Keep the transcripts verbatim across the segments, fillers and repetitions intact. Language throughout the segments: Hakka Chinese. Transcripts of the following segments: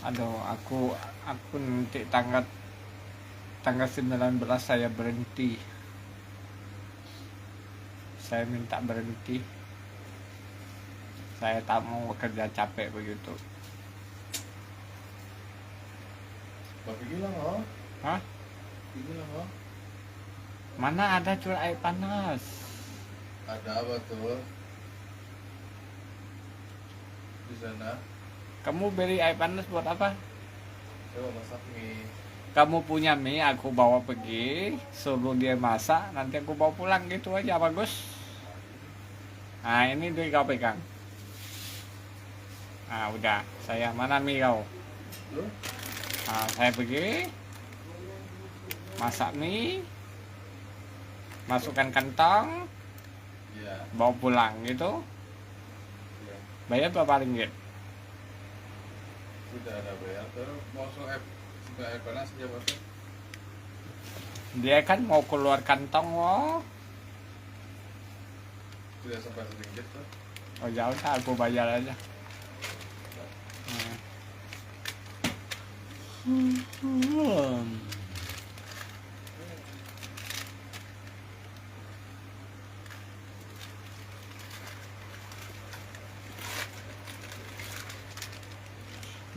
Aduh, aku aku nanti tanggal tanggal sembilan belas saya berhenti. Saya minta berhenti. Saya tak mau bekerja capek begitu. Pergilah, oh. Hah? Pergilah, oh. Mana ada jual air panas? Ada apa tuh? Di sana. Kamu beli air panas buat apa? Saya mau masak mie. Kamu punya mie, aku bawa pergi, suruh dia masak, nanti aku bawa pulang, gitu aja, bagus. Nah, ini duit kau pegang. Ah, udah, saya mana mie kau? Tuh. Ah, saya pergi masak mie, masukkan kantong, Iya. Bawa pulang gitu. Iya. Bayar berapa ringgit? Sudah ada bayar, terus mau air, sudah air panas aja, Bos. Dia kan mau keluar kantong, loh. Tidak sampai seringgit tuh. Oh, ya udah, aku bayar aja. Hmm.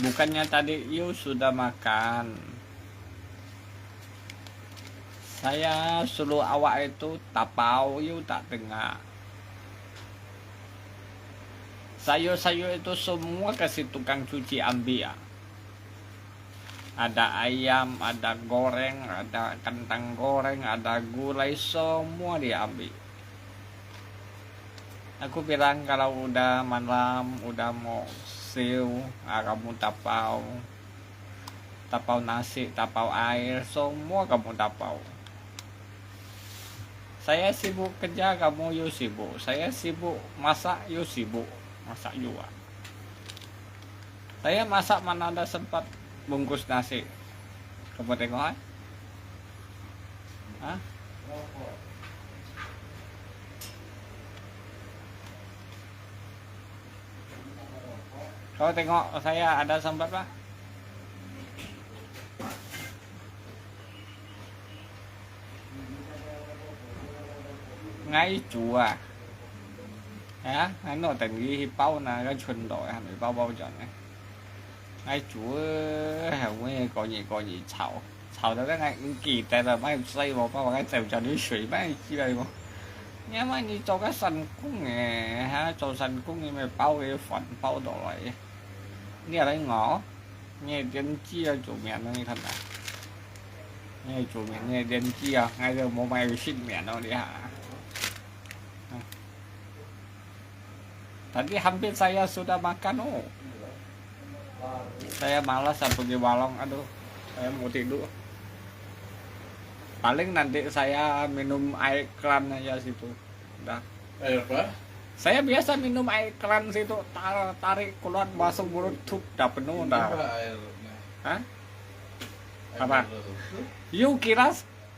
Bukannya tadi you sudah makan? Saya suruh awak itu tapau, you tak dengar. Sayur-sayur itu semua kasih tukang cuci ambil, ah. Ada ayam, ada goreng, ada kentang goreng, ada gulai, semua dia ambil. Aku bilang kalau udah malam, udah mau siu, ah, kamu tapau. Tapau nasi, tapau air, semua kamu tapau. Saya sibuk kerja, kamu you sibuk. Saya sibuk masak, you sibuk masak juga. Saya masak mana ada sempat bungkus nasi. Kamu tengok, eh? Hah? Kau tengok saya ada sempat, Pak? Ngai cu ah. Ha, ano tadi hipau na ka chun do, ha, hipau bau jan eh. Ngai cu eh, ha, we ko ni ko ni chau. Chau da ngai ki te da mai sai bo pa ngai teu jan ni shui mai ki lai bo. Ni mai ni cho ka san kung eh, ha, cho san kung ni mai pau eh, fan pau do lai. Ni lai ngo. 你个電視啊，做面啊，你看啊。你做面，你个電視啊，𠊎都無買有新面咯，你哈。Tadi hampir saya sudah makan, oh. Saya malas sampai di warung, aduh, saya mau tidur. Paling nanti saya minum air keran aja situ. Dah. Air apa? Saya biasa minum air keran situ, tar- tarik keluar masuk mulut, tup, dah penuh dah. Apa airnya? Hah? Air apa? Apa? Itu. You kira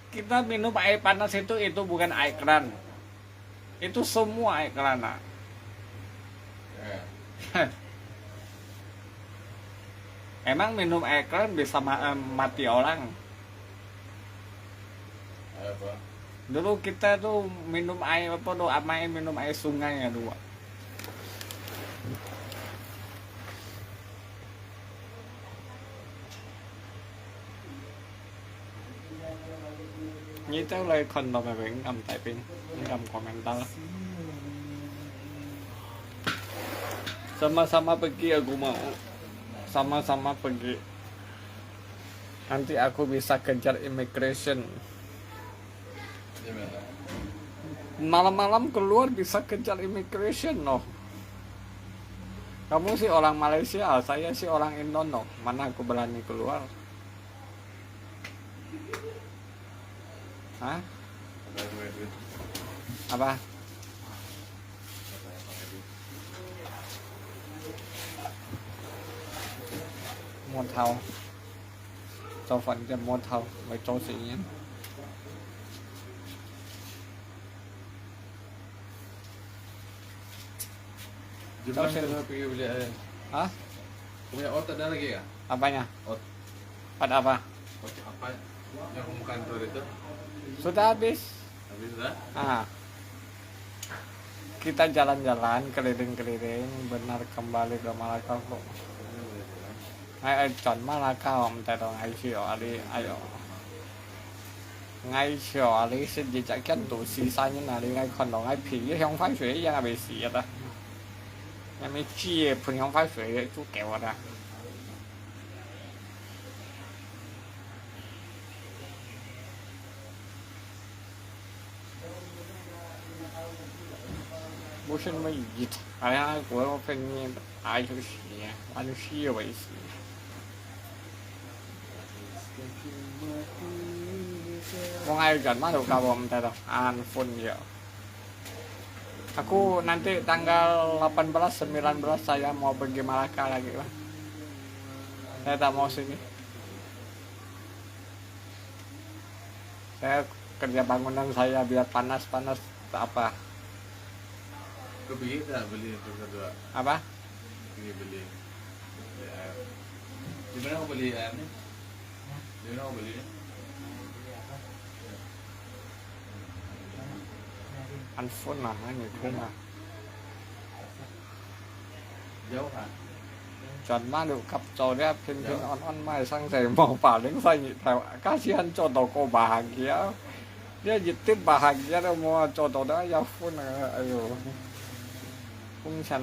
kita minum air panas itu, itu bukan air keran. Itu semua air keran, nak. Ya. Emang minum air keran bisa ma- eh, mati orang? Air apa? Dulu kita tuh minum air apa tuh, amai minum air sungai ya dulu. 你走來看到咩？你敢typing？你敢 komentar? Sama-sama pergi aku mau. Sama-sama pergi. Nanti aku bisa kejar immigration. Malam-malam keluar bisa kejar immigration noh. Kamu sih orang Malaysia, saya sih orang Indo noh. Mana aku berani keluar? Hah? Apa? Mua thau. Cho phần cho mua thau, phải cho sự yên. Cho sự. Hả? Punya oat ada lagi ya? Apanya? Oat. Oat apa? Oat apa? Yang kamu kantor itu? Sudah habis. Habis sudah? Ah. Kita jalan-jalan keliling-keliling, benar kembali ke Malaka. Ai, ai, 轉馬來卡，毋知道，𠊎去哦，阿里，哎喲。𠊎去哦，阿里食一隻見到死生人啊，你𠊎看到𠊎皮一向壞水一樣啊，未死啊。 還沒煮，噴香花水就給我的。不是那么一，哎呀，我要分你打一个血，完了血为止。我还有人嘛，都搞不懂，啊，分了。 Aku nanti tanggal delapan belas, sembilan belas saya mau pergi Malaka lagi, Pak. Saya tak mau sini. Saya kerja bangunan saya, biar panas-panas tak apa. Kau beli tak beli yang kedua? Apa? Beli, beli. Beli air. Di mana kau beli air ni? Di mana kau beli ni? Ăn phun mà, nói người Phun mà. Dấu hả? 轉嘛就合作了，偏偏安安賣生死無法令生意，佢家私還做到過百行kia，你一直百行kia都無做到，都要分啊，哎喲，風險。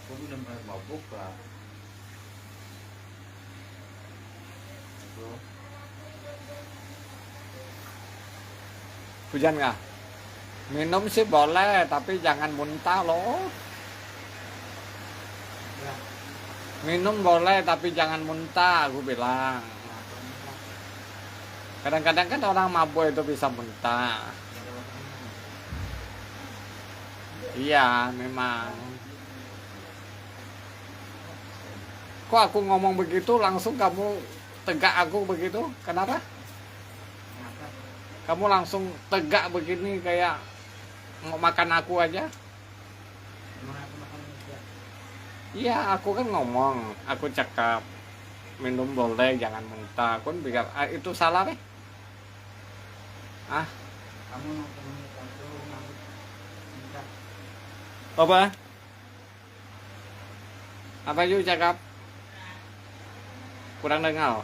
Kau minum air mabuk lah. Itu. Hujan kah? Minum sih boleh, tapi jangan muntah loh. Minum boleh, tapi jangan muntah, aku bilang. Kadang-kadang kan orang mabuk itu bisa muntah. Iya, memang. Kok aku ngomong begitu, langsung kamu tegak aku begitu? Kenapa? Kamu langsung tegak begini kayak mau makan aku aja? Iya, aku kan ngomong, aku cakap, "Minum boleh, jangan muntah." Aku kan bilang, "Ah, itu salah deh." Ah. Apa? Apa you cakap? Kurang dengar.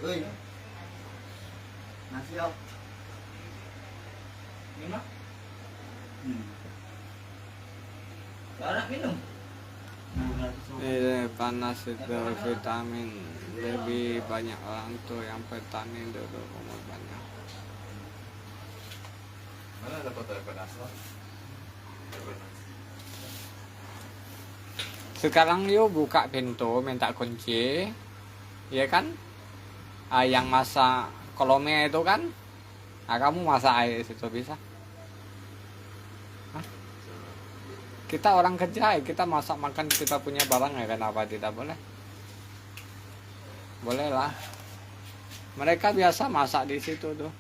Oi. Nasi, oh. Ini mah? Hmm. Ini panas itu vitamin lebih banyak orang tuh yang vitamin dulu umur banyak. Mana dapat air panas lah? Sekarang you buka pintu, minta kunci, ya kan? Ah, yang masak kolome itu kan? Ah, kamu masak air situ bisa? Hah? Kita orang kerja, eh, kita masak makan kita punya barang, ya, kenapa tidak boleh? Boleh lah. Mereka biasa masak di situ tuh.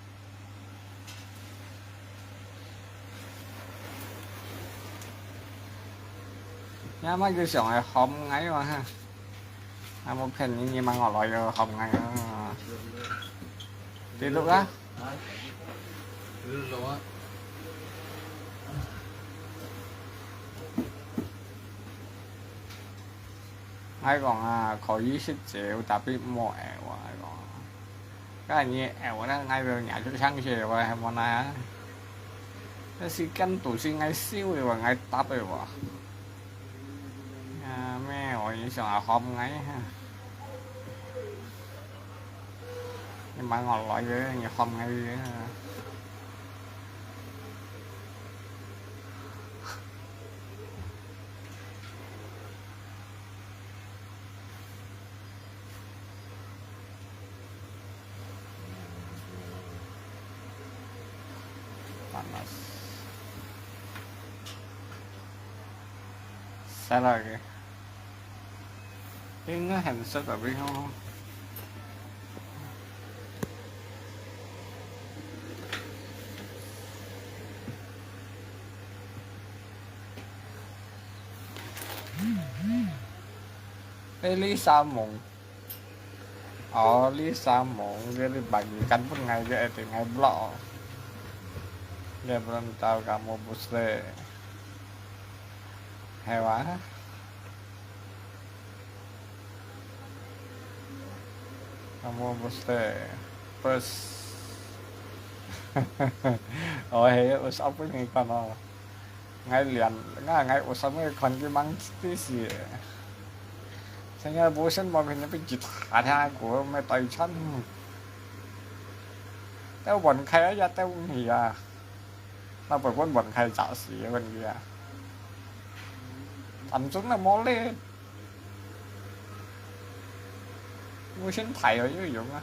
Ya, mah佢想愛喊𠊎嘛哈。啊，無騙你，你問我來要喊𠊎啊。Tidur kah?𠊎講啊，可以食酒，tapi無愛啊，𠊎講。該你愛，𠊎那𠊎就拿出槍去，𠊎還無拿啊。該時間都係𠊎燒个，𠊎答个。啊，咩，𠊎想啊，喊𠊎哈。你問我來个，你喊𠊎个。Salah ke. Ini handset tapi ho. Ini sambung. Oh, Lisa Mong, jadi bagi kan pun ngai je, eh, ngai blok. Dia belum tahu kamu bus deh. Hewa. Kamu bus deh. Bus. Oh, hey, bus apa ni kan, oh. Ngai lian, nga ngai usah me kon ki mang ti si. Sanya busen mo kini pi jit ada aku me tai chan. Teu bon kai ya teu ni ya. Na bo bon bon kai ja si kon ki ya. Tam chung na mo le. Busen tai yo yo yong a.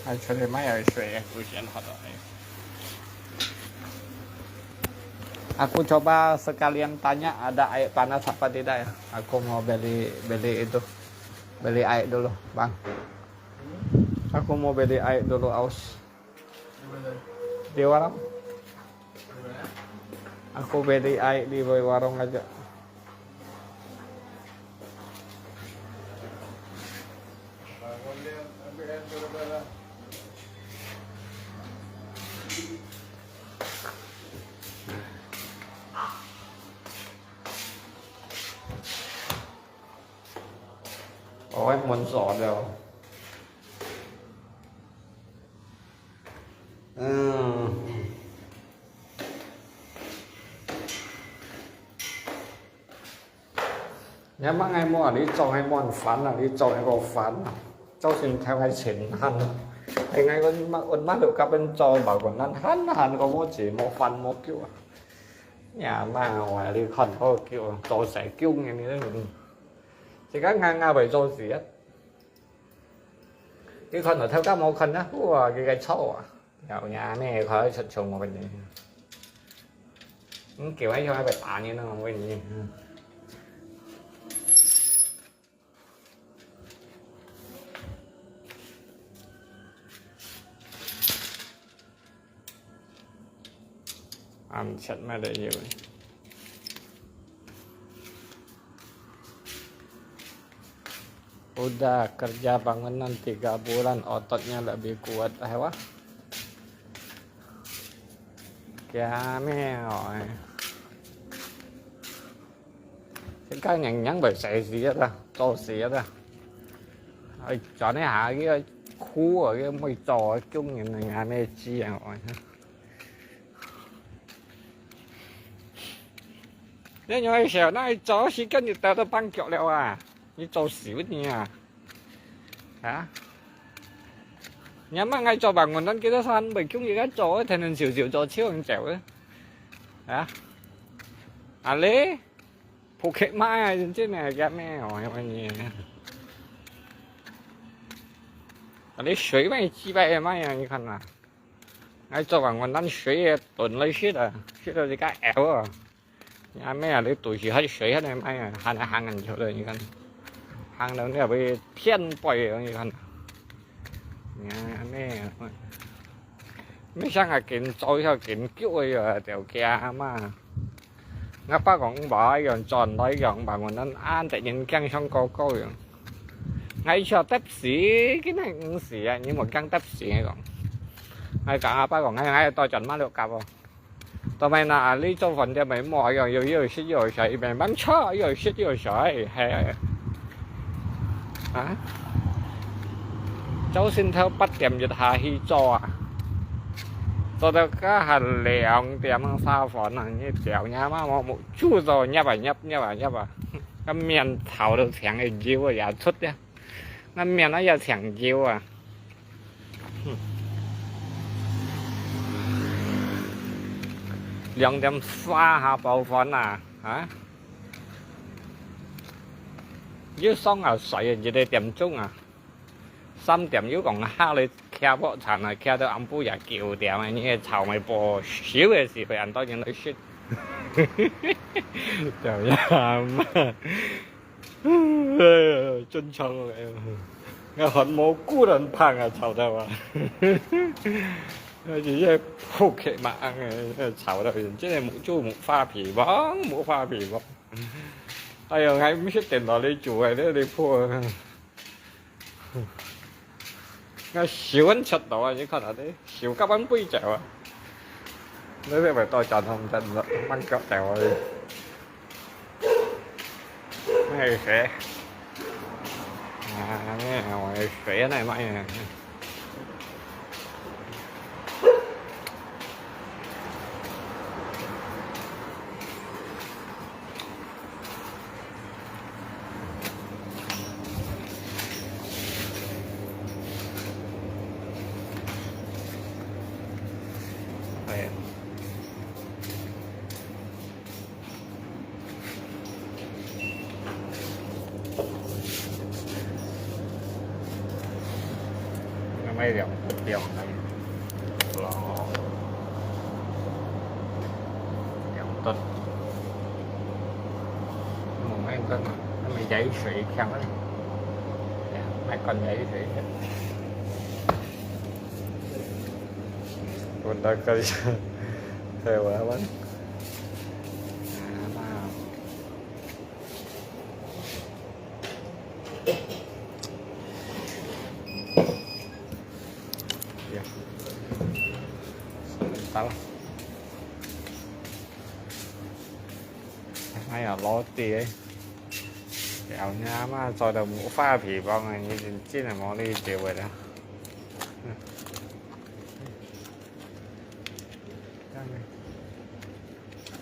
还出去买点水，不行，好的。Aku coba sekalian tanya ada air panas apa tidak ya. Aku mau beli beli itu, beli air dulu, Bang. Aku mau beli air dulu, aus. Di warung. Aku beli air di warung aja. Oh, 門鎖了。嗯。你阿媽，𠊎無啊，你做𠊎無閒啊，你做𠊎個煩啊，做先頭𠊎錢閒啊。哎，𠊎問媽，問媽，就甲人做，無閒，閒閒個無錢，無飯無腳啊。你阿媽，𠊎你看好腳，做事腳呢，你都，自家硬硬會做事啊。 你看到頭家無看啊，哇，佢个臭啊！有影咩，佢出臭我个呢。你叫佢用个打你呢，我个呢。Ang chat mah deh yun. Udah kerja bangunan tiga bulan, ototnya lebih kuat, eh, wah. Kaya meh, oi. 自家人人會使事啊，做事啊。哎，轉一下，佢个苦啊，佢會做啊，工人啊，咩知啊，我。你用个時候，那你做時間就到到半腳了啊，你做事乜你啊？啊？你阿媽，𠊎做白雲南幾多山，袂中意个做，天天笑笑做，笑人走啊。啊？啊咧？ Bukit Maya真係咩？哦，有个呢。啊，你水咩？幾百个咩啊？你看啊，𠊎做完我拿水也囤了些的，些的这个熬啊。你阿妹啊，你肚屎还水还能咩啊？还能行很久的，你看，行到那会偏背了，你看。你阿妹啊，没想啊，紧做一下紧救一下，条街啊嘛。 阿爸講，爸用轉來用，爸講，恁恁得人驚上高高樣。𠊎笑得死，今日毋死啊，你莫驚得死，𠊎講。𠊎講阿爸講，𠊎𠊎到轉馬六甲哦。到尾那，你做飯店咪莫樣，又又食又睡，慢慢坐，又食又睡，係。啊？朝晨頭八點一下去做啊，做到家下兩點三分啊，你條命嘛，我冇 就做，入啊入，入啊入啊。該面炒到成个油啊，也出了。該面啊也成油啊。嗯。兩點三下包飯啊，啊？又上啊，睡啊，一个點鐘啊。 三點又講下來，徛屋產啊，徛到暗晡夜九點啊，你个炒糜無熟个時候，恁多人來食。對呀嘛，哎呀，真臭哎呀！𠊎還無顧人胖啊，臭到啊！而且這撲克嘛，哎，臭到人真係無，就無話題無，無話題無。哎呀，𠊎毋識電腦裡煮个，這裡破。 該燒恁赤道啊，你看下這，燒甲恁飛走啊！你這位到交通站了，慢腳走啊你。那有誰？啊，那有誰啊？那有賣啊？ 哎呀。那賣兩兩个咯，兩顿。嗯，那个，那么有水抢啊，哎呀，卖干有水抢。我大概是，对，我要问。啊，那。 呀，收了。哎呀，老弟，了你阿媽做到無法皮幫啊，你真真係無理解了。嗯。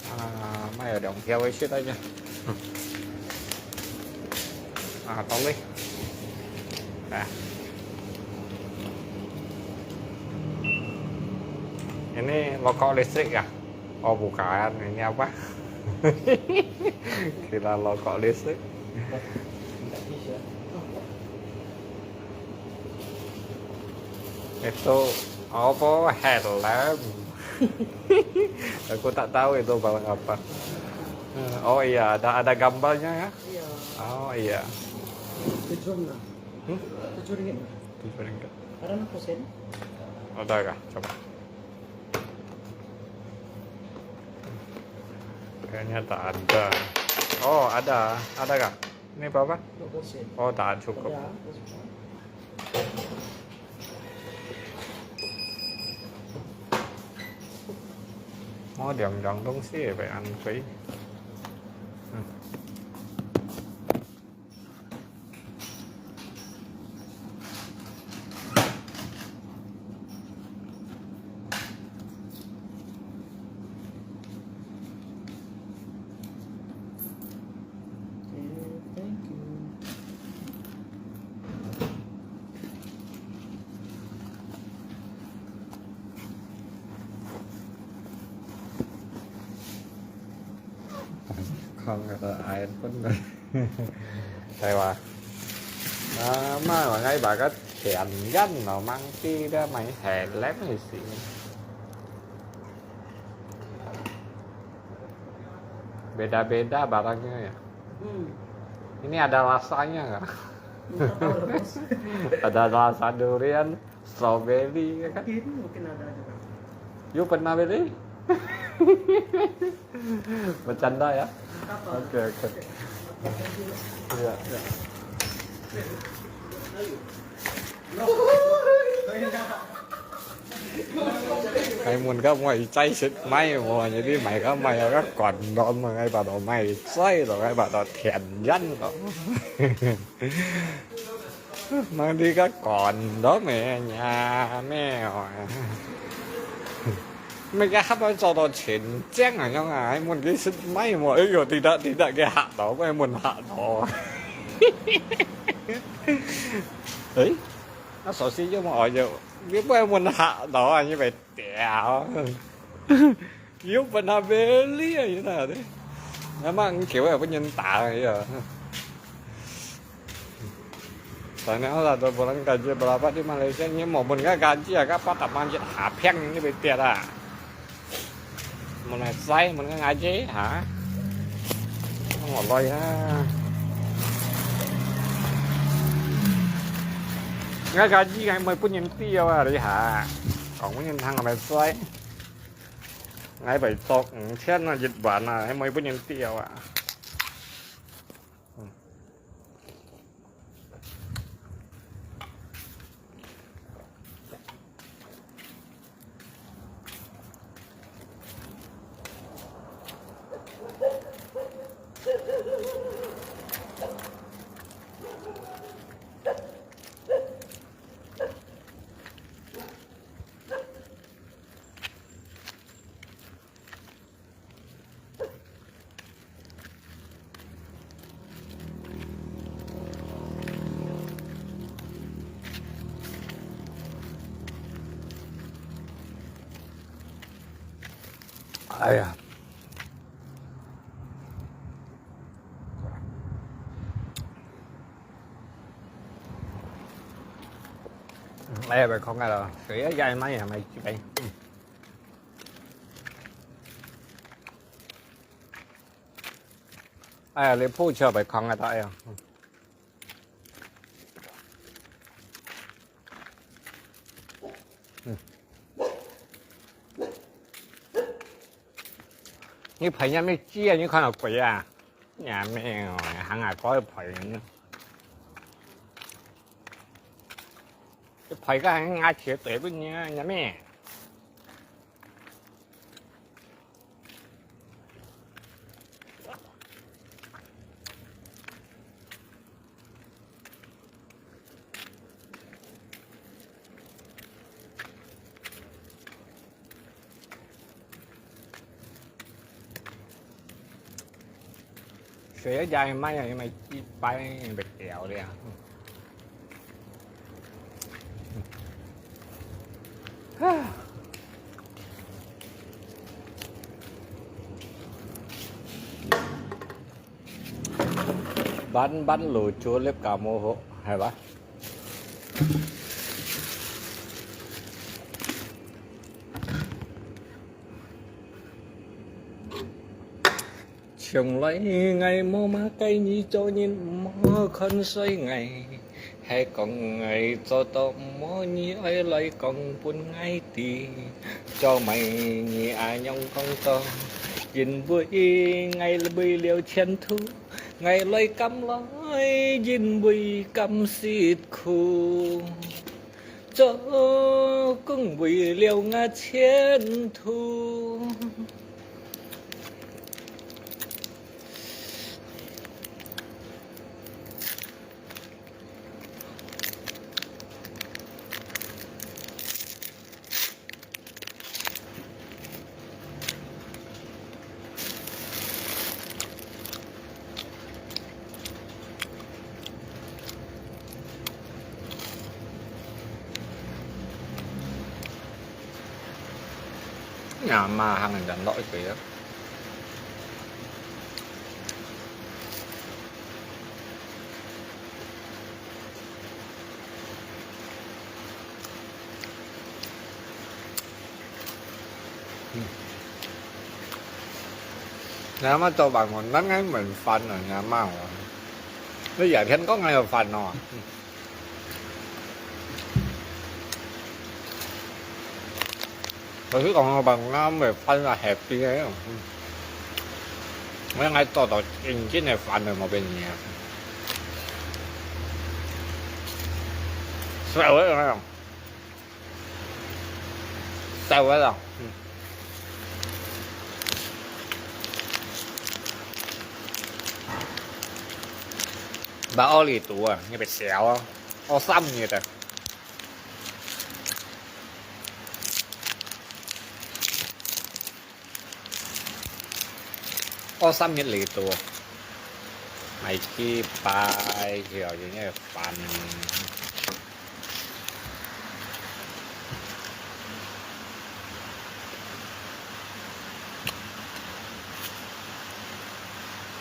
啊，賣有兩條个出來呢。啊，到了。啊。Ini rokok listrik ya? Oh, bukan. Ini apa? Kira rokok listrik. Itu apa? Helm. Aku tak tahu itu barang apa. Oh iya, ada, ada gambarnya ya? Iya. Oh iya. Tujuh ringgit. Hmm? Tujuh ringgit. Tujuh ringgit. Ada nak pesen? Ada kah? Coba. Kayaknya tak ada. Oh, ada. Ada kah? Ini berapa? Dua puluh sen. Oh, tak cukup. Ada. Oh, 两样东西也被安徽。嗯。 看个iPhone个。係哇？啊，嘛，𠊎把个甜人咯，mang đi啦，買helm个事。Beda-beda barangnya ya. Hmm. Ini ada rasanya nggak? Nggak tahu loh, Bos. Ada rasa durian, strawberry, ya kan? Mungkin, mungkin ada juga. You pernah beli? Bercanda ya? Nggak apa. Oke, oke. Iya, iya. Ayo. 𠊎問佢買齋食米無？你買个米啊，个罐頭嘛，𠊎把到買齋咯，𠊎把到甜人咯。買你个罐頭咩？呀咩哦！麼个客人做到全精啊樣啊，還問佢食麼个無？哎喲，對得對得，佢嚇到，𠊎問嚇到。誒，那首先又無，又又不問嚇到啊，因為屌，又分他別理啊，你那的，那麼你給我也不能打呀。 Soalnya orang tu orang gaji berapa di Malaysia, ni mau pun kan gaji agak patah manjat hapeng ni betul lah. Mun sai, mun kan gaji, ha? Ngoloi ha. Ngai gaji ngai mai pun nyen ti ah, ha. Kong pun nyen thang mai sai. Ngai bai tok, chen na jit ban na, mai pun nyen ti ah.哎呀，哎呀，別看个了，谁要压慢也没几杯。哎呀，你不吃别看个，哎呀。 你陪人家咩鸡啊？你看到鬼啊？你咩哦，行啊，搞一陪人家。你陪个人家绝对不你啊，你咩？ 水要加慢呀，因为一般会掉的呀。啊。 Ban ban lucu lip kamu ho, hai ba? 從來𠊎無麼个，你做人毋好看衰𠊎。 係講𠊎做到無，你愛來講分𠊎知，做麼你恁樣講到？因為𠊎為了前途，𠊎來甘來，因為甘食苦，做工為了𠊎前途。 呀，嘛行人落去啊。 你阿媽做飯，我นั่งให้เหมือนฟันอ่ะ 你阿媽話。你日日講𠊎有飯哦。 老實講，我飯啱咪飯啊happy个，嗯。我應該做到正經个飯都無變樣。燒个啊，燒个啊，嗯。把奧利毒啊，你別燒啊，哦，三日的。到三日里肚，買去擺，就有个飯。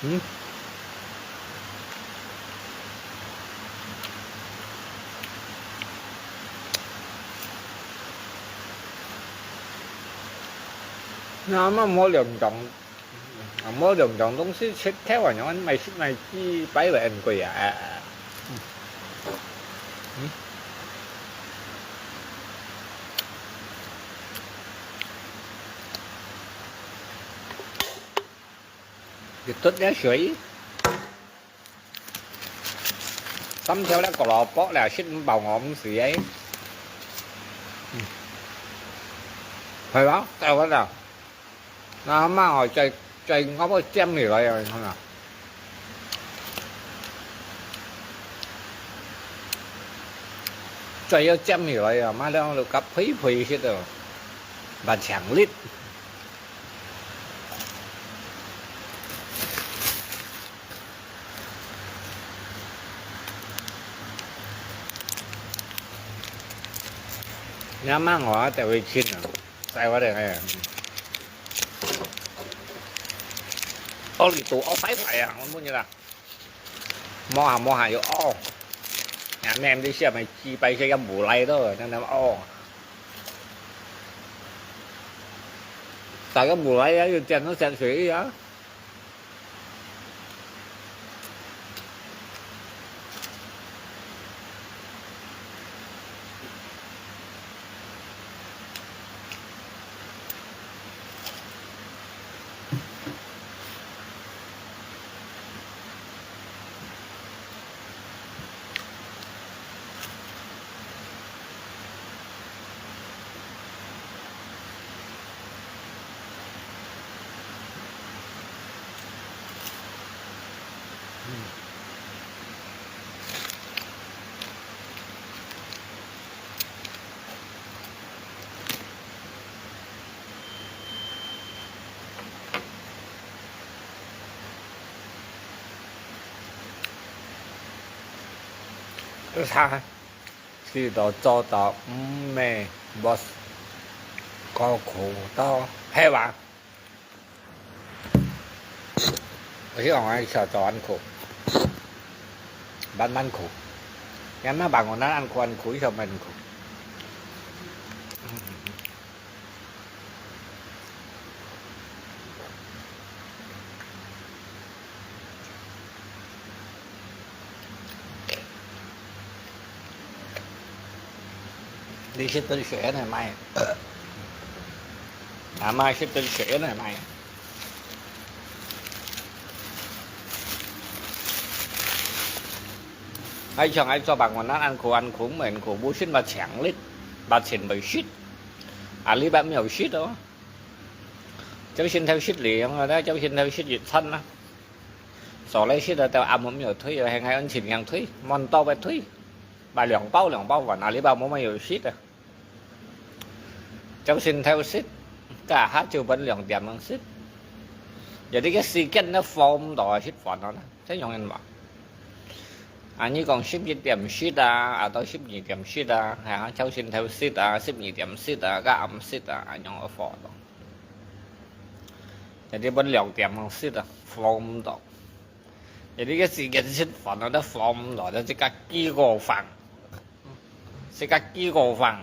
嗯。那么没两种 啊，無兩樣東西，食頭啊，樣買食買煮，擺會恁貴啊？哎，哎，嗯，嗯，一垤了水，三條了，過了薄了，食毋飽餓毋死哎。嗯，係吧？再搵啊！ 那麼哦，再，再我會尖起來啊，你看啊。再要尖起來啊，買了就甲肥肥些的，蠻強烈。你阿媽我啊，在位亲啊。 在我這个，哦，你都哦，拜拜啊，我問你啦，摸下摸下又哦，呀，你這下咪幾擺些要無來咯，那那哦，大家無來呀，又漳到漳水啊。 佢試著做到毋係boss，過苦到係吧？ 我希望𠊎小早恁苦，慢慢苦。人家把我那恁苦恁苦，一小慢苦。你食顿水來賣，阿媽食顿水來賣。愛像愛做白雲南恁苦恁苦，毋苦，無信嘛強烈，嘛錢會食，啊，你白沒有食哦。朝晨頭食兩個，朝晨頭食一餐啊。 所以食到到暗晡又退，還愛用錢樣退，滿到會退，買兩包兩包飯，啊，你包無乜有食啊。朝晨頭食，加下晝晡兩點樣食。有啲个時間都放毋到啊，食飯咯，這樣人嘛。啊，你講十一點食啊，啊，到十二點食啊，係啊，朝晨頭食啊，十二點食啊，加暗食啊，恁樣个飯咯。 有啲晡兩點樣食啊，放毋到。有啲个時間食飯啊，都放毋到，就自家飢餓飯，自家飢餓飯。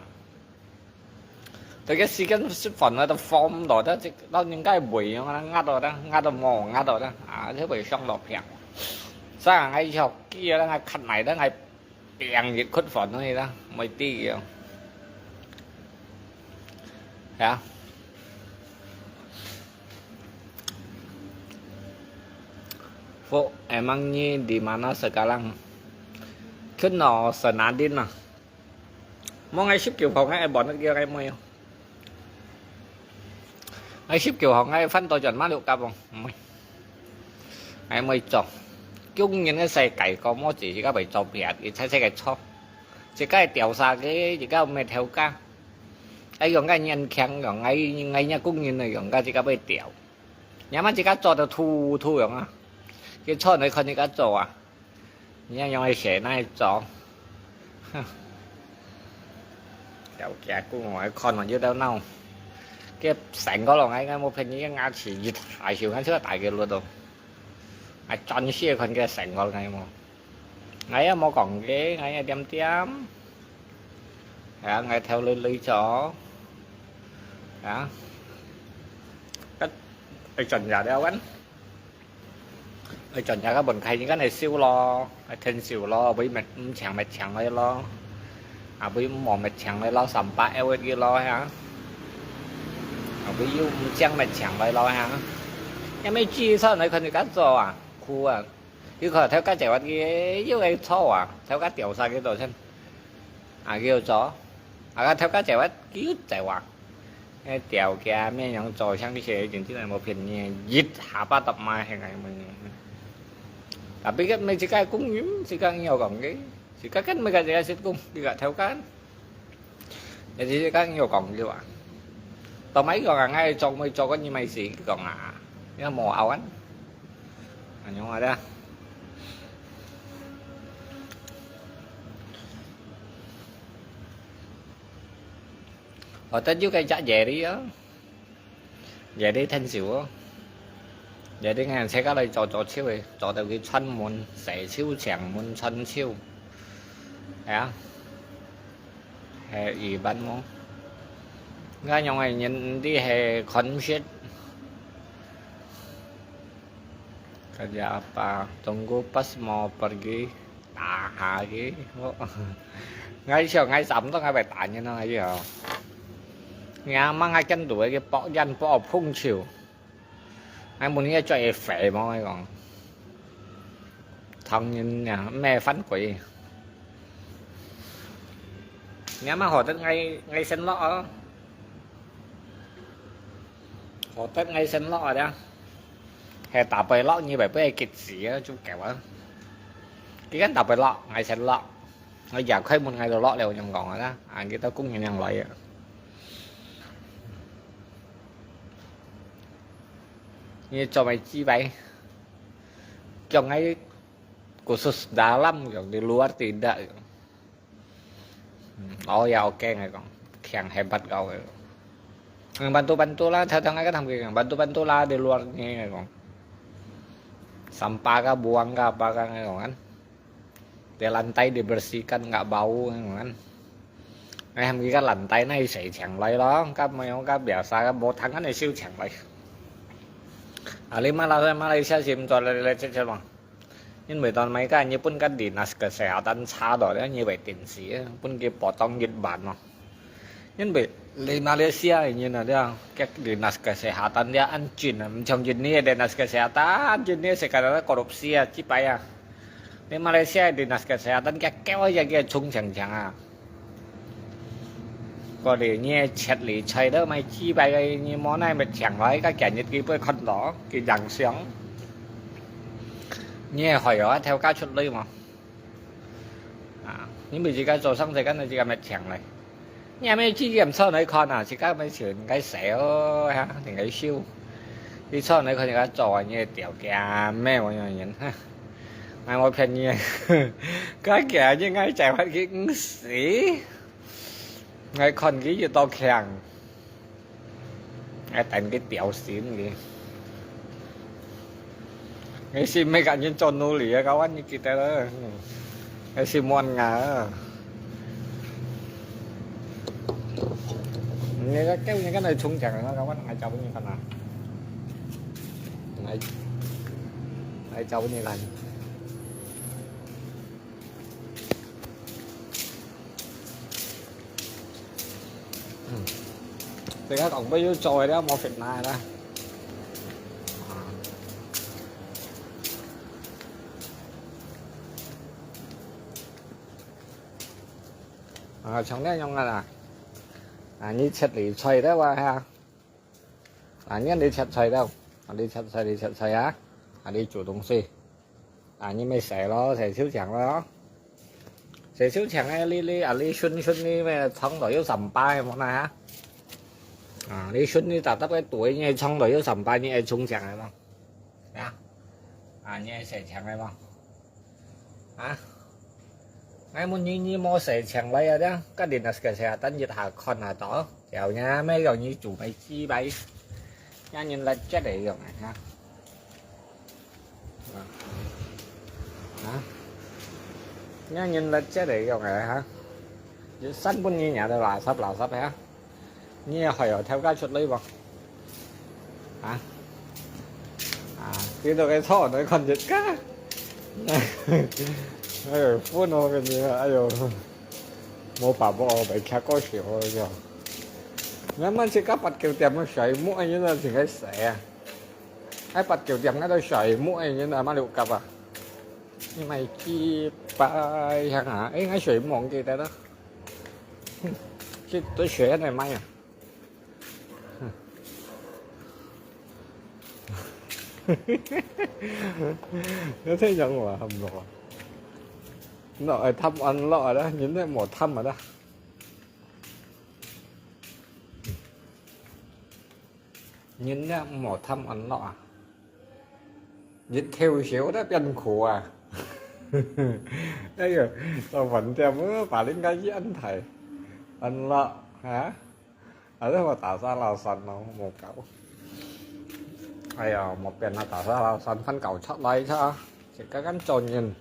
這个時間食飯啊，都放毋到，就自，老人家胃樣啊，壓到啦，壓到無，壓到啦，啊，就會上到病。所以𠊎要飢啊，𠊎看來，𠊎 病一窟飯去啦，毋會知哦。Ya. Fo, emangnya di mana sekarang? Kena senadin lah. Mau ngai sip kiu hong ngai bon kiu ngai mui. Ai sip kiu hong ai phan to chon ma liu kap ong. Ai mui chok. Kiu ngin ai sai kai ko mo chi chi ka bai chok piat, i chai chai kai chok. Chi kai tiao sa ke, chi ka me theo ka. Ai yong kai nyan khiang yong ai, ngai nya kiu ngin ai yong ka chi ka bai tiao. 你阿媽自家做到土土樣啊，佢坐你看自家做啊，你愛用个鞋來做。條件古我看了有兜鬧，佢成個咯，𠊎𠊎無騙你，牙齒一下就看出大个路都，還真係看佢成個个無。 𠊎也無講个，𠊎也點點。啊，𠊎頭鐳鐳咗。啊，該愛轉家了，wan。愛轉家个門開，應該係燒咯，愛天燒咯，會滅，毋強滅強个咯。啊，會無滅強个咯，三百L个咯，哈。啊，會有毋強滅強个咯，哈。也沒記錯，你看你敢做啊？苦啊！ 佢看頭家姐話佢又會錯啊，頭家調查佢做先，啊，佢又做，啊，頭家姐話佢又做啊。哎，調家咩樣做，像這些人真的無騙你，一下巴搭埋係𠊎問你。Tapi kan每一個公園，自家有講个，自家kan每個自家識講，自家頭家。 Jadi kan有講究啊。Tao mai講啊，𠊎做妹做个你mai死講啊，你無拗啊。Ano ada. 我得有个隻爺爺啊，爺爺天壽哦，爺爺𠊎自家來做做手个，做到佢串門、洗手、淨門、串手，係啊。 係一般無。𠊎用个人毋知係concept。Kerja apa? Tunggu pas mau pergi. Tahan lagi. 𠊎想𠊎差毋多𠊎會打人咯，哎呀。𠊎阿媽𠊎見到个佢博眼博碰球。 𠊎問你做會肥無？𠊎講，唐人呀，咩番鬼？你阿媽學得𠊎，𠊎先落哦，學得𠊎先落啊，這，係打背落，你會不會激死啊？就狗啊！佢跟打背落，𠊎先落，𠊎也開門，𠊎就落了，我就講啊，啊，佢到公園樣來啊。 你做咩雞排？叫𠊎khusus dalam，叫di luar tidak。嗯，哦，也OK，𠊎講，強hebat kau。嗯，bantu-bantu lah，頭頭𠊎跟佢講，bantu-bantu lah di luar呢，𠊎講。Sampah kah，buang kah，apa kah，𠊎講kan。 Di lantai dibersihkan，nggak bau，kan。哎，佢个lantai呢，洗淨來咯，該無用，該biasa，該無通，該你收淨來。啊，你馬來，馬來西亞先做來，來，來，來，來嘛。因為當時該日本个dinas kesehatan差到咧，你會定時，分佢potong一半咯。 因為你馬來西亞个人啊，這，該dinas kesehatan這恁盡啊，毋像印尼个dinas kesehatan，印尼係kadang korupsi啊，雞排啊。你馬來西亞个dinas kesehatan，該狗啊，也，也衝淨淨啊。過來，你切哩菜都買雞排个，你莫奈乜淨來，該今日佢會看到，佢影相。你係害我頭家出鐳嘛？ 啊，你毋係自家做生意，該你自家乜淨來。你還沒有經驗，坐來看啊，自家乜錢該使哦，哈，應該收。你坐來看，自家做啊，你个條件咩，我有人，哈。哎，我騙你，該今日𠊎在發佢毋死，𠊎看佢有多強。 哎，等佢掉線个。你是每個人做奴隸啊，kawan，你記得了。你是mon啊。你个狗，你跟佢衝講啊，kawan，來找你看啊。來，來找你看。 嗯，自家講不要做了，無fitnah啦。啊，像恁樣啊啦。啊，你切哩菜了哇哈？啊，你你切菜了，啊，你切菜，你切菜啊，啊，你煮東西。 啊，你乜洗咯，洗手淨咯。洗手淨个，你，你，啊，你順順你乜湯都有三百个無啦哈。啊，你順你搭搭个對，你愛衝落去上班，你愛衝上來無？啊？啊，你愛洗淨來無？啊？𠊎問你，你無洗淨來啊？這，該你那個洗，等一下看下到，條呢，沒有你煮沒雞排，讓人來接你用啊，哈。 啊？啊？人人來接你用个哈？你三分你娘的垃圾垃圾哈？你也還有偷家出來無？啊？啊？你都个錯，你看人家。哎呦，分我跟你，哎呦，無把握，袂吃過少个。你慢慢食到八九點个睡目，哎，你都挺个死啊！ 哎，八九點該都睡目，哎，你哪嘛六甲啊？你買幾百香啊？哎，𠊎睡目記得了。哼，去都睡那買啊。哼。你聽人話，喊落啊。落，哎，貪安樂啊啦，人都無貪啊啦。 人呢，毋好貪安樂啊！日頭燒得變苦啊！哎喲，做飯店，呃，把人家一安排，安樂，哈？啊，這我打沙撈山咯，無搞。哎呀，無變啊，打沙撈山，飯搞出來噻，自家敢做人。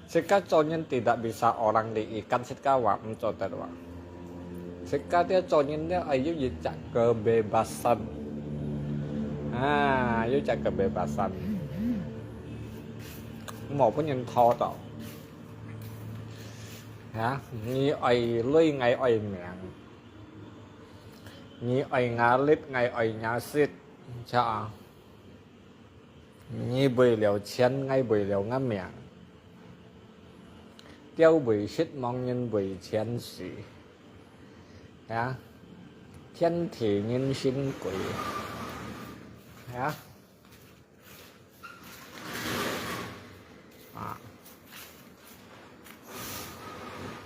自家做人tidak bisa orang diikat，自家話毋做得話。自家這做人呢，愛有一隻kebebasan。啊，有一隻kebebasan。無分人拖到。啊，你愛鐳，𠊎愛命。你愛瓦礫，𠊎愛瓦石，知啊？ 你為了錢，𠊎為了𠊎命。鳥為食亡，人為錢死。啊？天地人心鬼。啊？Ah.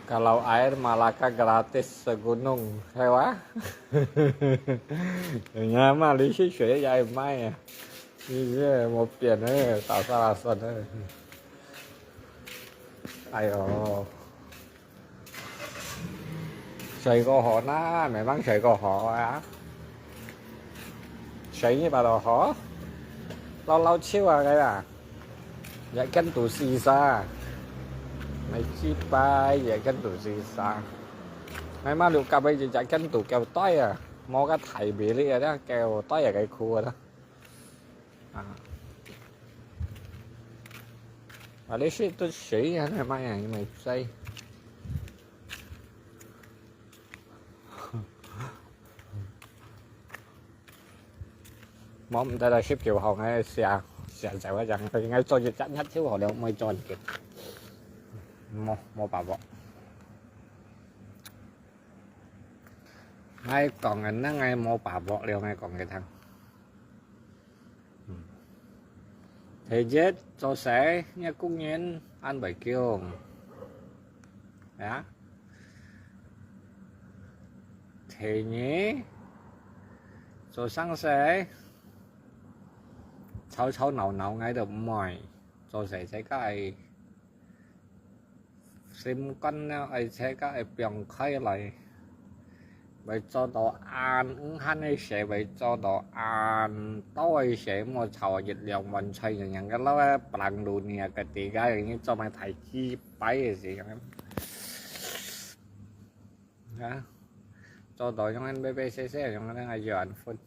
Kalau air Malaka gratis segunung, heeh. Nyaman，你去學也賣啊，你這無變个，打沙拉酸个。哎喲，睡過河啦，慢慢睡過河啊。 睡一把落河，老老手啊，該啊，也跟肚屎沙，買幾擺也跟肚屎沙。買馬六甲个就也跟肚夠袋啊，無个大米粒啊，夠袋啊，該苦啊。啊，啊，你食都水啊，你買啊，你買水。 無毋得啦，十九號𠊎寫寫走个樣，應該做一隻日頭好了，毋會做一個。無無把握。𠊎講个，𠊎無把握了，𠊎講个聽。 第一，做事，若工人恁會降。啊？第二，做生事，吵吵鬧鬧，𠊎都毋愛。做事自家愛 心肝呢，愛自家愛放開來，會做到恁有閒个事，會做到恁多个事，莫吵一兩碗菜，樣樣个老个白冷路呢，个地界人做麼大幾擺个事，啊，做到樣樣白白細細，樣樣个有人分，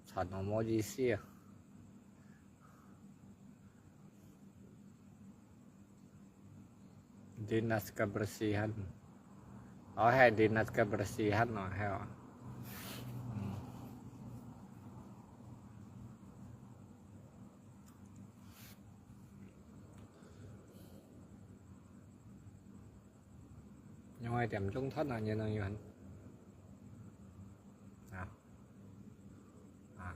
吵到無意思啊。 Dinas kebersihan. Oh,係dinas kebersihan咯，係哦。嗯。因為點鐘斷啊，你能有很啊。 啊，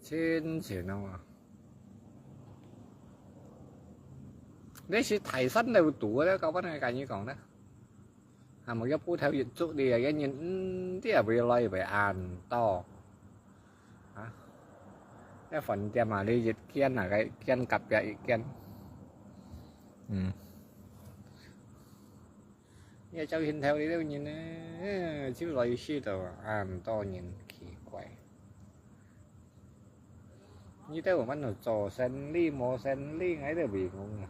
真正哦。你係大山老肚个咧，搞不能跟你講咧。啊，無个布頭一捉你啊，个人，嗯，這會來會恁多。啊，這飯店啊，你一間啊，該間隔壁一間。嗯。這朝晨頭呢，兜人呢，就來試到恁多人，奇怪。 你兜有麼个做生理無生理，𠊎兜會講啊。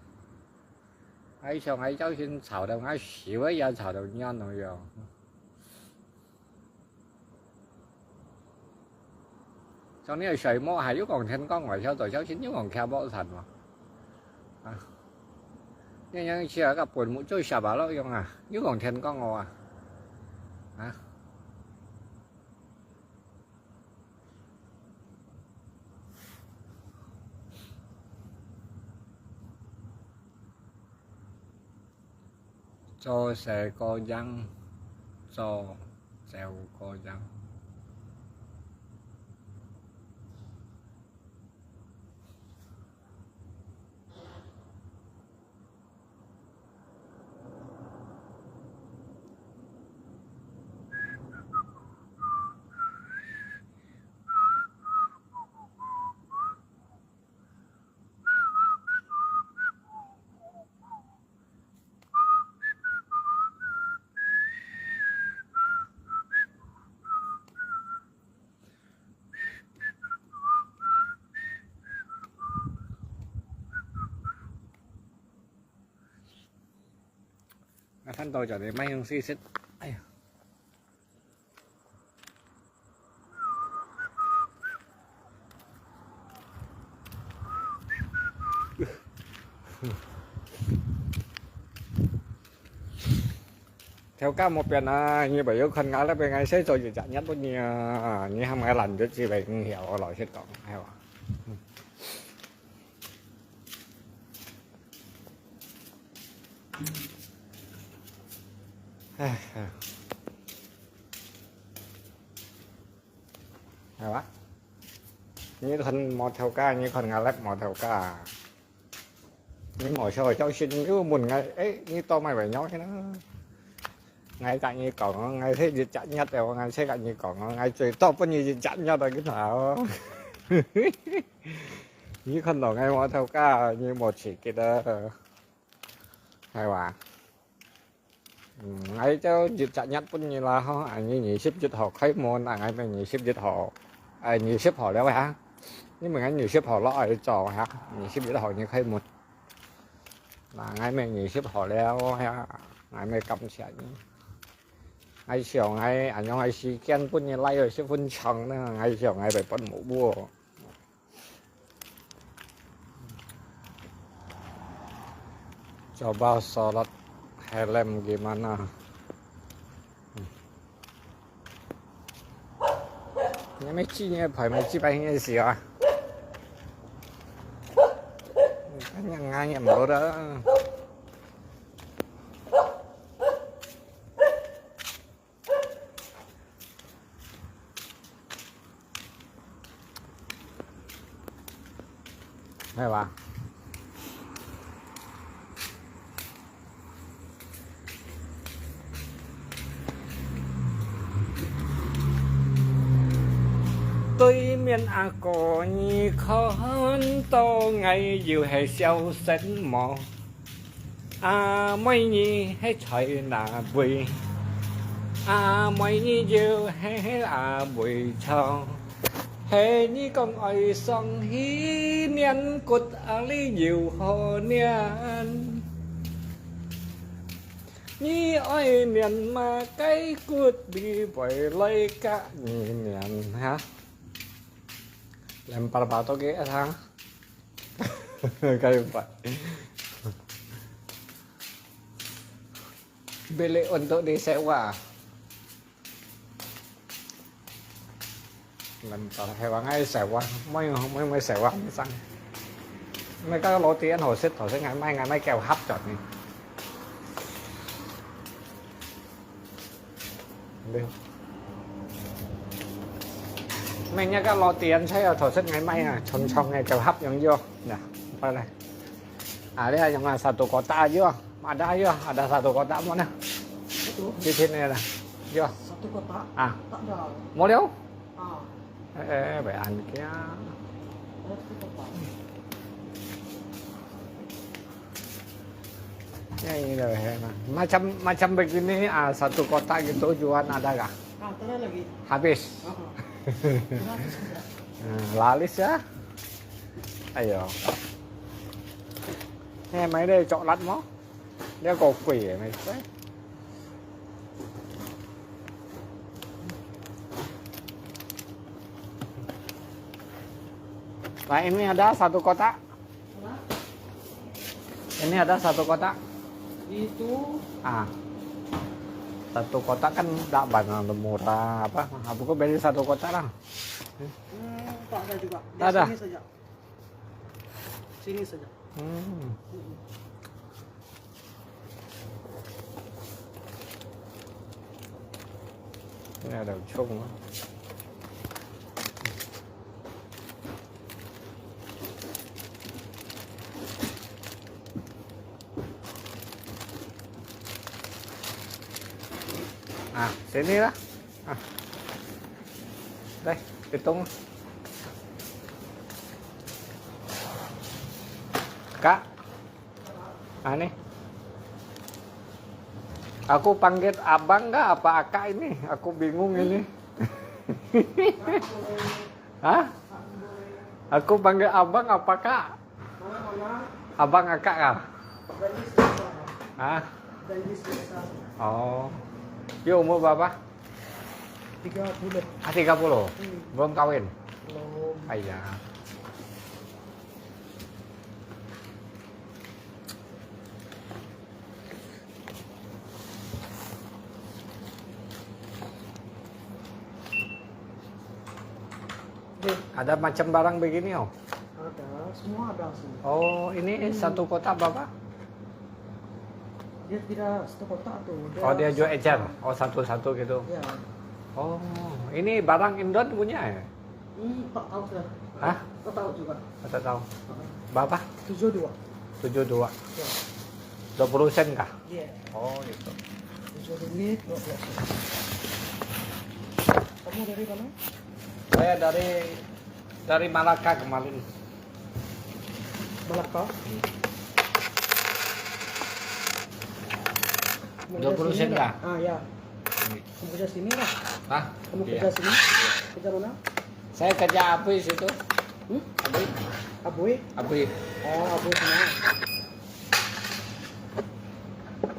𠊎想𠊎朝晨吵到𠊎手也吵到軟了樣。像你个睡目還有講天光，𠊎曉得朝晨有講徛無散嘛。啊，你樣去啊，个本目做啥吧咯樣啊，有講天光哦啊。啊。 做事過癮，做走過癮。 啊，看到這裡賣東西食，哎呀。 頭家無變啊，你毋有看𠊎這邊，𠊎先做一隻月分你啊，你喊𠊎懶得去買東西，𠊎老實講，係吧？唉，唉。 係吧？你看無頭家，你看𠊎這無頭家。你無笑，朝晨又問𠊎，誒，你到麼位尞去呢？𠊎甲你講哦，𠊎係一隻月哦，𠊎先甲你講哦，𠊎最多分你一隻月哦，你看哦。你看到𠊎無頭家，你無刺激啊，係吧？ 嗯，𠊎就一隻月分你啦吼，啊，你二十一號開門，啊，𠊎乜二十一號，哎，二十號了哈。你問𠊎二十號落來做哈，二十一號你開門。那𠊎乜二十號了哈，𠊎乜感謝你。𠊎想𠊎，恁樣个時間分你來个十分長呢，𠊎想𠊎會分無喔。 Coba sholat helm gimana? 你乜知你个牌乜知擺个事啊？你看人家也無得。 係吧？對面阿哥，你看到𠊎又係笑神無？ 阿妹你係在哪位？阿妹你又係阿妹唱，係你講愛上去面骨啊，你又好念。你愛面麼个骨，你會來甲你面哈？Lempar batu ke sana. Kayu pak. Beli untuk disewa. Lempar hewan ai sewa, mai mai mai sewa sang. Mereka roti kan hosit hosit ngai mai ngai mai keo hap jot ni. Deh. Mainnya kan roti an saya hosit ngai mai ah, chong chong ngai keo hap yang yo. Nah, apa lah. Ada yang satu kotak aja, ada aja, ada satu kotak mana. Di sini lah. Yo. Satu kotak. Ah. Tak ada. Mau liau? Ah. Eh, eh, baik, ankia. Satu kotak. Ya, ini dah, ya, nah. Macam, macam begini, ah, satu kotak gitu jualan ada kah? Ah, tak ada lagi. Habis. Ah, ah. Habis sudah. Hmm, laris ya. Ayo. Eh, mai deh coklat mo. Dia kau kuih ya, mai kuih. Nah, ini ada satu kotak. Ini ada satu kotak. Itu. Ah. Satu kotak kan tak banyak murah apa? Aku kok beli satu kotak lah. Hmm, tak ada juga. Tak ada. Di sini saja. Sini saja. Hmm. Ini ada cong ah. Ah, sini lah. Ah. Deh, hitung. Kak. Ah, ni. Aku panggil abang kah apa akak ini? Aku bingung ini. Hah? Aku panggil abang apa kak? Abang akak kah? Hah? Oh. Dia umur berapa? Tiga puluh. Ah, tiga puluh. Hmm. Belum kawin? Belum. Ayah. Ada macam barang begini, oh. Ada, semua ada sini. Oh, ini satu kotak berapa? Dia tidak satu kotak tu. Oh, dia jual ecer. Oh, satu-satu gitu. Ya. Oh, ini barang Indon punya ya? Hmm, tak tahu saya. Hah? Tak tahu juga. Tak tahu. Heeh. Berapa? Tujuh dua. Tujuh dua. Ya. Dua puluh sen kah? Ya. Oh, gitu. Tujuh ringgit, dua puluh sen. Kamu dari mana? Saya dari, dari Malaka kemarin. Malaka? Dua puluh sen kah? Ah, ya. Kamu kerja sini lah. Hah? Kamu kerja sini? Kerja mana? Saya kerja Abui situ. Hmm? Abui. Abui? Abui. Oh, Abui sana.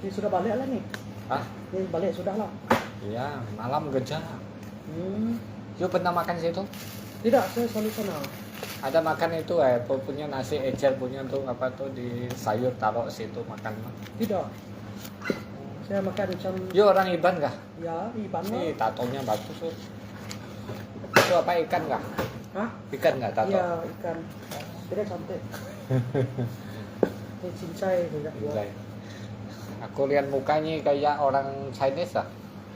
Ni sudah balik lah ni? Hah? Ni balik sudah lah? Iya, malam kerja. Hmm. You pernah makan situ? Tidak, saya selalu sana. Ada makan itu, eh, pu-, punya nasi ecer punya tu, apa tu, di sayur taruh situ makan. Tidak. Saya makan macam. You orang Iban kah? Ya, Iban lah. Ih, tatonya bagus tu. Itu apa, ikan kah? Hah? Ikan kah tato? Ya, ikan. Tidak cantik. Ini cincai juga. Cincai. Aku lihat mukanya kayak orang Chinese lah.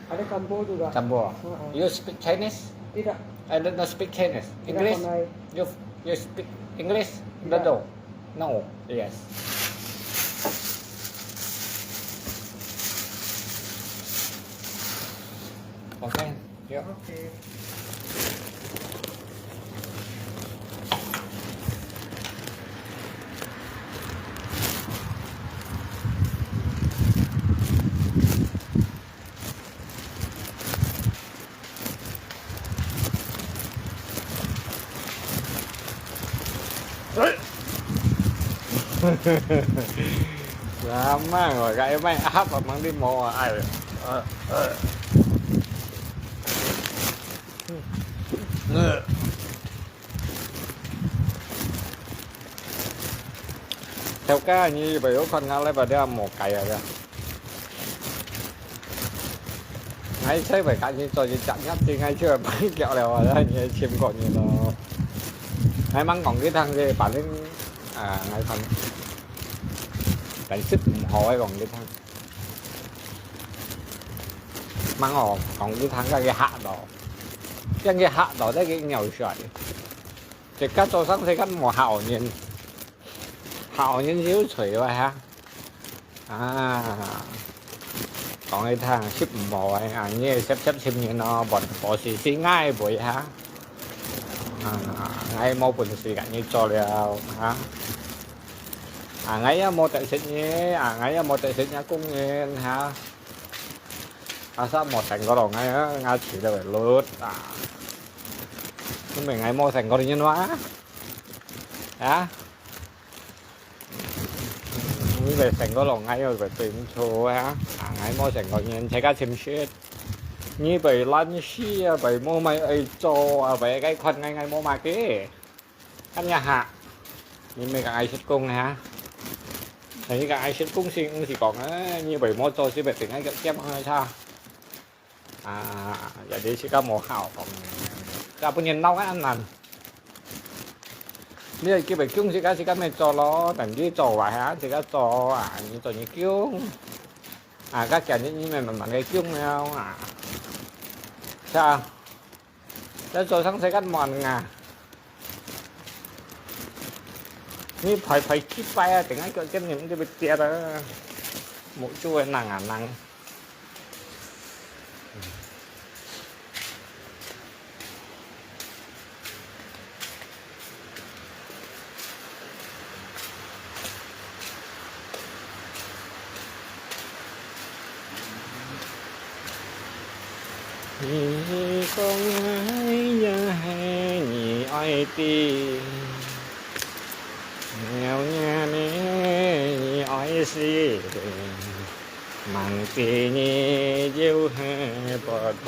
Ada campur juga. Campur. Heeh. You speak Chinese? Tidak. I don't know speak Chinese. Tidak English? Pandai. You, you speak English? Tidak. Don't know. No. Yes. Okay. Yuk. Okay. Lama kok, kak Emai ahap amang di mau ai. Theo ka ni bayo kon ngalai ba dia mau kaya ya. Ngai sai bai ka ni cho ji chak nyap ti ngai chua bai kiao liao a, ngai chim ko ni lo. Ngai mang kong ki thang ke, pa ling, a, ngai kon. Kan sip mo hao ai kong ki thang. Mang o kong ki thang ka ki hak do. Yang ki hak do, ta ki ngiao shuai. Ki ka cho sang se kan mo hak o nien. Hak o nien jiu chui wa ha. A. 講你聽，食毋好个，啊，你係攝攝食人哦，無，無事事𠊎會哈。啊，𠊎無本事甲你做了哈。啊，𠊎也無得食你，啊，𠊎也無得食你工人哈。啊，啥無成過咯，𠊎，𠊎食了會痠啊。因為𠊎無成過人話啊。啊？ 你會成過咯，𠊎又會對你錯啊！啊，𠊎無成過人，自家尋食。你會懶尸啊，會無麼个愛做啊，會該款𠊎，𠊎無麼个。看一下，你毋係講愛食工啊？你講愛食工先，毋係講，哎，你會無做事，會定愛叫兼啊，差。 啊，有啲自家無效講，自家本人鬧个恁難。你係叫佢供自家，自家咪做咯，等佢做壞啊，自家做啊，你做你供。啊，該今日你咪慢慢个供了啊。是啊，在做上世界慢啊。你排排幾擺啊，等下叫今日你就會跌啊。目珠會năng啊năng。 你講愛也係你愛知，了也你愛死，吂知你又係不同。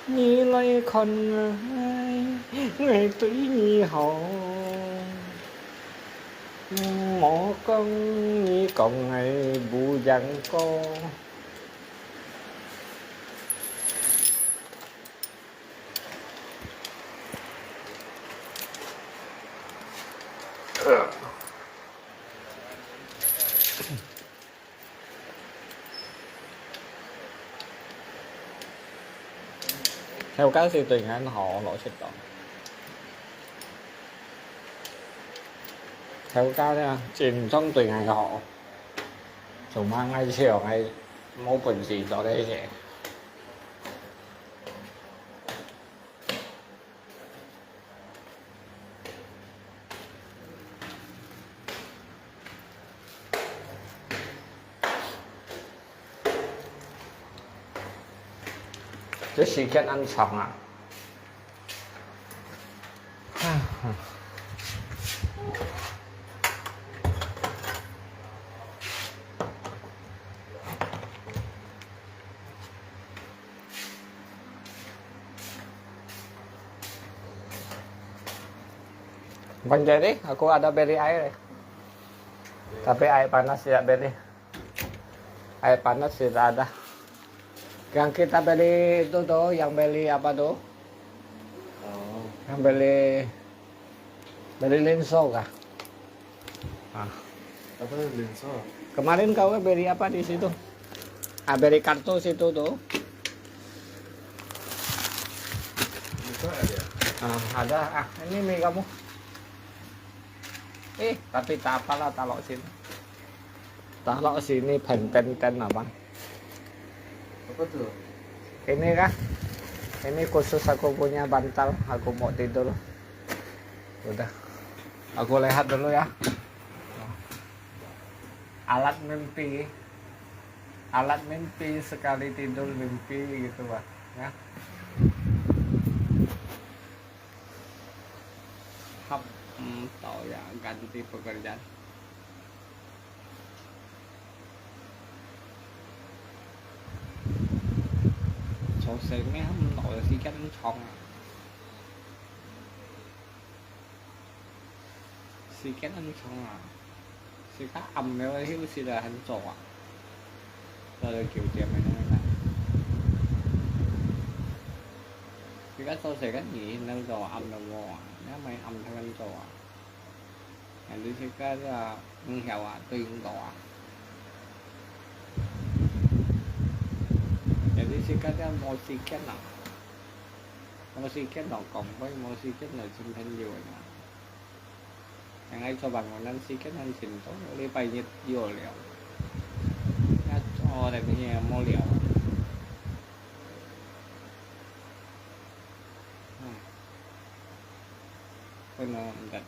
你來看𠊎，𠊎對你好，莫講你講𠊎無影過。 頭家係對𠊎好，老實講。頭家呢，真正對𠊎好，做麼个𠊎笑，𠊎無本事做這些。 這時間恁長啊！Bukan jadi, aku ada beli air. Tapi air panas tidak beli. Air panas tidak ada. Yang kita beli itu tuh, yang beli apa tuh? Oh. Yang beli, beli linso kah? Ah. Apa linso? Kemarin kau beli apa di situ? Ah, beli kartu situ tuh. Linso ada? Ah, ada. Ah, ini mi kamu. Eh, tapi tak apalah, taruh sini. Taruh sini, bentengkan apa? Apa tuh? Ini kah? Ini khusus aku punya bantal, aku mau tidur. Udah. Aku lihat dulu ya. Alat mimpi. Alat mimpi, sekali tidur mimpi gitu, Pak. Ya. Hap, hmm, tau ya, ganti pekerjaan. 做事咩，毋耐時間長啊，時間恁長啊，自家暗了休息了還做啊，到了九點了，自家做事間你能做暗了無啊？你還暗了還做啊？ Jadi自家啊，毋曉啊，對毋到啊。Jadi自家啊，無時間啊，無時間來講話，無時間來尋朋友啊。𠊎做辦公，但時間還盡多，禮拜日又要了。啊，做得个無聊啊。唉，分我毋得。